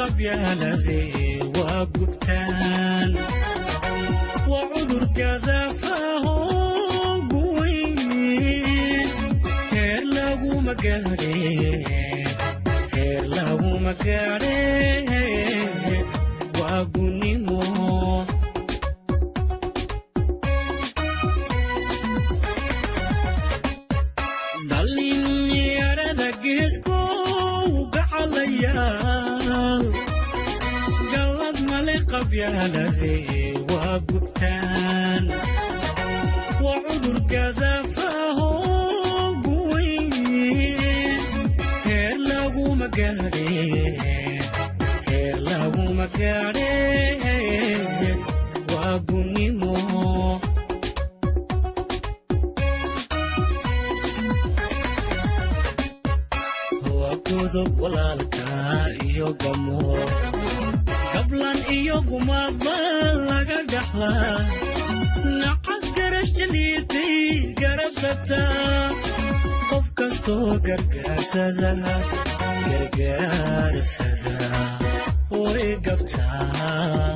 Qabyaaladee waa gubtaan, waa cudur gadaafaho weyn, heer laguma gaadhe, heer laguma gaadhe, waa gunnimo. Dhallinyarada geesko gacalayaal, gallad male qabyaaladee waa gubtaan, waa cudur gadaafaho weyn, heer laguma gaadhe, heer laguma gaadhe, waa gunnimo. Waa godob walaalka iyo gamo, gablan iyo gumaadba laga dhaxlaa, nacas garash jaliitay garabsataa, qof kastoo gargaarsada gargaarsada way gabtaa.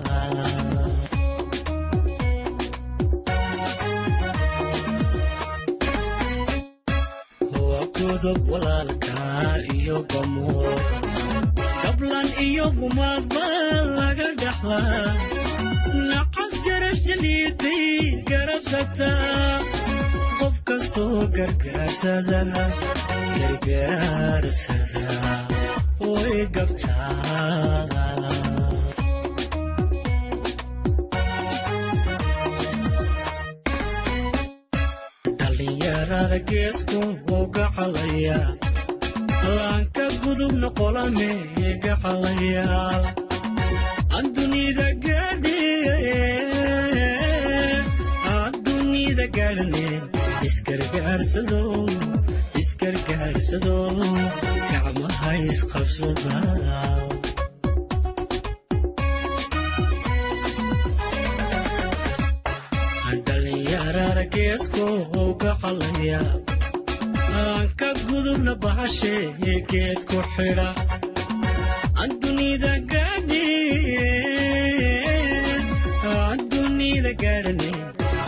Waa godob walaalka iyo gamo, gablan iyo gumaadba laga dhaxlaa, nacas garash jaliitay garabsataa, qof kastoo gargaarsada gargaarsada way gabtaa. Dhallinyarada geesku gacalaya, laanka gudubna qolame gacalayaal, aan dunida gaadhe, aan dunida gaadhane, isgargaarsado, isgargaarsado, gacmaha isqabsada. Dhallinyarada geesku gacalaya, aan ka gudubna bahashe geed ku xidha, aan dunida gaadhe, aan dunida gaadhane,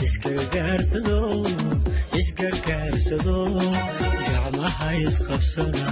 isgargaarsado, isgargaarsado, gacmaha isqabsada.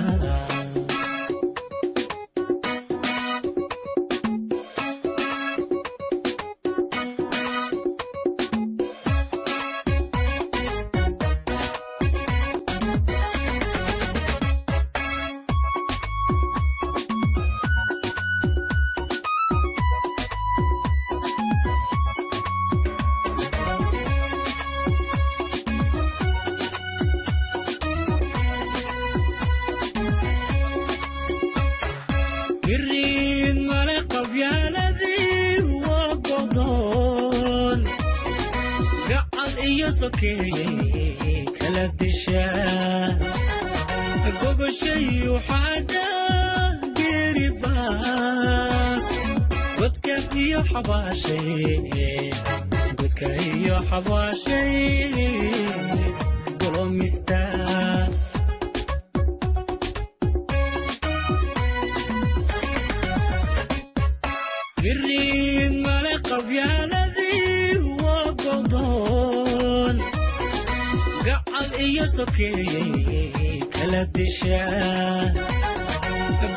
Giriid male qabyaaladii waa godoon, gacal iyo sokeeyey kala dishaa, gogoshayu xaadha geeribaas, godka iyo xabaashay, godka iyo xabaashay golomista. Giriid male qabyaaladii waa godoon, gacal iyo sokeeyey kala dishaa,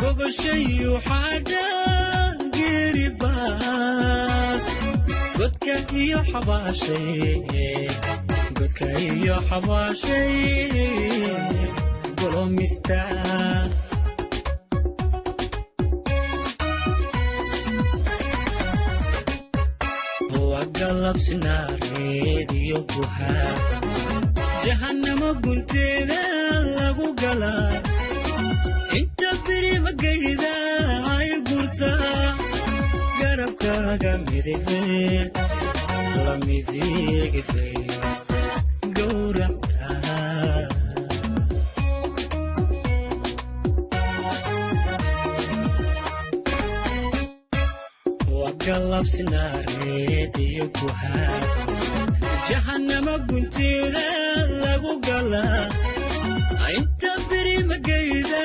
gogoshayu xaadha geeribaas, godka iyo xabaashay, godka iyo xabaashay golomista. Waa galabsinaareed iyo guhaa, jahannamo gunteeda lagu galaa, inta birimagayda ay gurtaa, garabkaaga midigbe la midigbe gowractaa. Waa galabsinaareed iyo guhaa, jahannamo gunteeda lagu galaa, inta birimagayda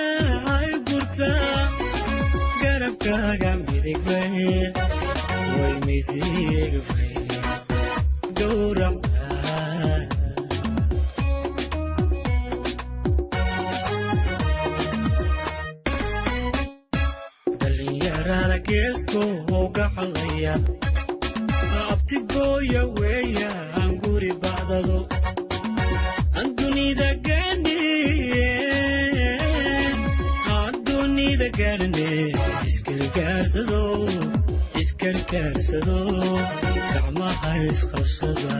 ay gurtaa, Garabkaaga midigbay, way midigbay gowracda. Dhallinyarada geesko uga xalaya abtigooya weeyaan guri bacdado aan dunida gaadhne, aan dunida gaadhne. Isgargaarsado, isgargaarsado, gacmaha isqabsada.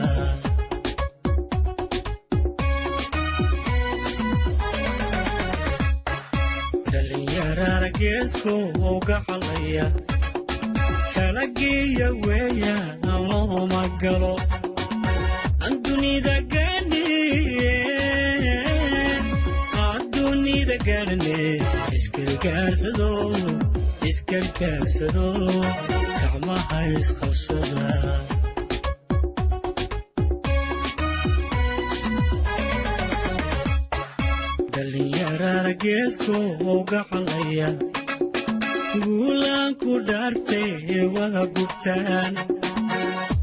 Dhallinyarada geesko uga xalaya kala geeya weeyaan looma galo aan dunida gaadhne, aan dunida gaadhne. Isgargaarsado, isgargaarsado, gacmaha isqabsada. Dhallinyarada geesko uga xalaya guulaan ku dhaartay wada gubtaan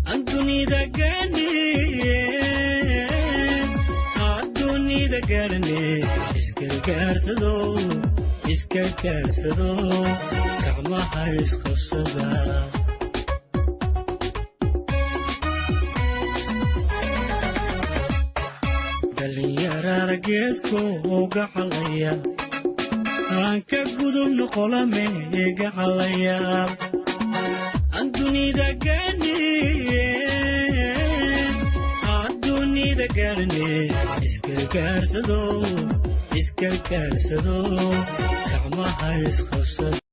aan dunida gaadhne, aan dunida gaadhne. Isgargaarsado, isgargaarsado, gacmaha isqabsada. Dhallinyarada geesko uga xalaya aan ka gudubno qolame gacalayaal aan dunida gaadhne, aan dunida gaadhne. Isgargaarsado, isgargaarsado, gacmaha isqabsada.